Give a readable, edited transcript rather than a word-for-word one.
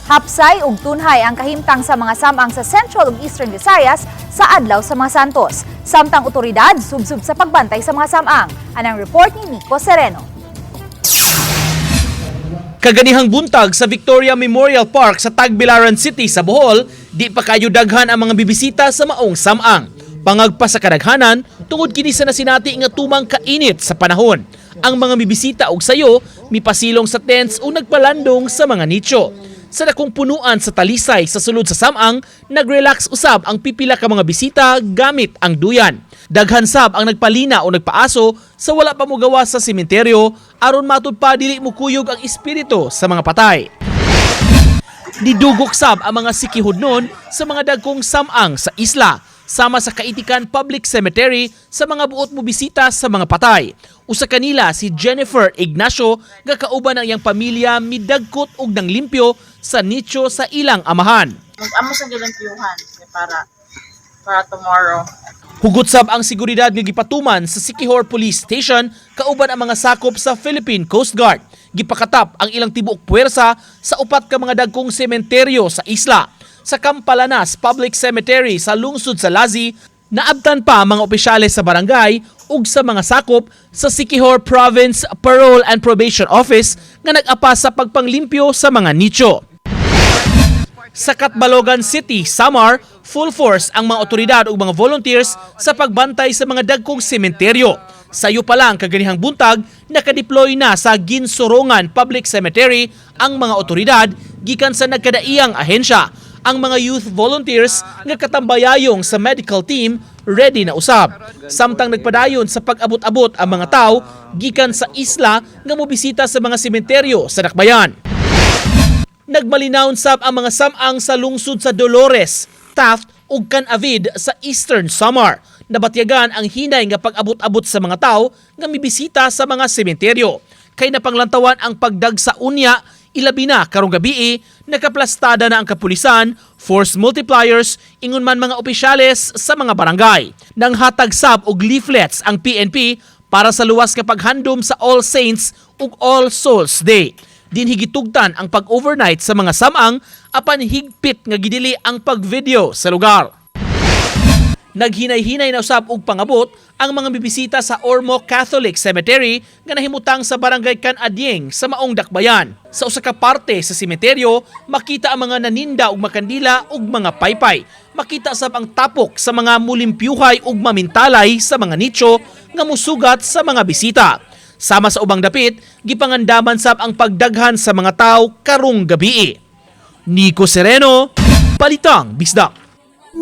Hapsay ug tunhay ang kahimtang sa mga samang sa Central ug Eastern Visayas sa Adlaw sa mga Santos. Samtang otoridad subsob sa pagbantay sa mga samang. Anang report ni Nico Sereno. Kaganihang buntag sa Victoria Memorial Park sa Tagbilaran City sa Bohol, di pa kayo daghan ang mga bibisita sa maong samang. Pangagpa sa kadaghanan tungod kini sa nasinati nga tumang kainit sa panahon. Ang mga bibisita og sayo mipasilong sa tents o nagpalandong sa mga nicho. Sa dakong punuan sa talisay sa sulod sa samang, nagrelax usab ang pipila ka mga bisita gamit ang duyan. Daghan sab ang nagpalina o nagpaaso sa wala pa mogawa sa sementeryo aron matud pa dili mukuyog ang espiritu sa mga patay. Nidugok sab ang mga Siquijornon sa mga dagkong samang sa isla, sama sa Kaitikan Public Cemetery sa mga buot mo bisita sa mga patay. Usa kanila si Jennifer Ignacio nga kauban ang iyang pamilya midagkot og nanglimpyo sa nicho sa ilang amahan. Mag-amo sa gilampyuhan para para tomorrow. Hugot sab ang seguridad nga gipatuman sa Siquijor Police Station kauban ang mga sakop sa Philippine Coast Guard. Gipakatap ang ilang tibuok puwersa sa upat ka mga dagkong sementeryo sa isla. Sa Campalanas Public Cemetery sa lungsod sa Lazi, naabtan pa ang mga opisyales sa barangay ug sa mga sakop sa Siquijor Province Parole and Probation Office nga nag-apa sa pagpanglimpyo sa mga nicho. Sa Catbalogan City, Samar, full force ang mga otoridad ug mga volunteers sa pagbantay sa mga dagkong sementeryo. Sayo pa lang kaganihang buntag, nakadeploy na sa Ginsurongan Public Cemetery ang mga otoridad gikan sa nagkadaiyang ahensya. Ang mga youth volunteers nga katambayayong sa medical team ready na usab. Samtang nagpadayon sa pag-abot-abot ang mga tao gikan sa isla nga mobisita sa mga sementeryo sa dakbayan. Nagmalinawon sab ang mga samang sa lungsod sa Dolores, Taft ug Can-avid sa Eastern Samar. Nabatyagan ang hinay nga pag-abot-abot sa mga tao nga mibisita sa mga sementeryo. Kay napanglantawan ang pagdagsa unya, ilabi na karong gabii, nakaplastada na ang kapulisan, force multipliers, ingon man mga opisyales sa mga barangay. Nanghatag sab og leaflets ang PNP para sa luwas nga paghandom sa All Saints ug All Souls Day. Dinhi gitugtan ang pag-overnight sa mga samang apan higpit nga gidili ang pag-video sa lugar. Naghinay-hinay na usab og pangabot ang mga bibisita sa Ormoc Catholic Cemetery nga nahimutang sa Barangay Can-adyeng sa maong dakbayan. Sa usa ka parte sa sementeryo, makita ang mga naninda og makandila ug mga paypay. Makita sab ang tapok sa mga mulimpyuhay ug mamintalay sa mga nicho nga musugat sa mga bisita. Sama sa ubang dapit, gipangandaman sab ang pagdaghan sa mga tao karong gabii. Nico Sereno, Balitang Bisdak.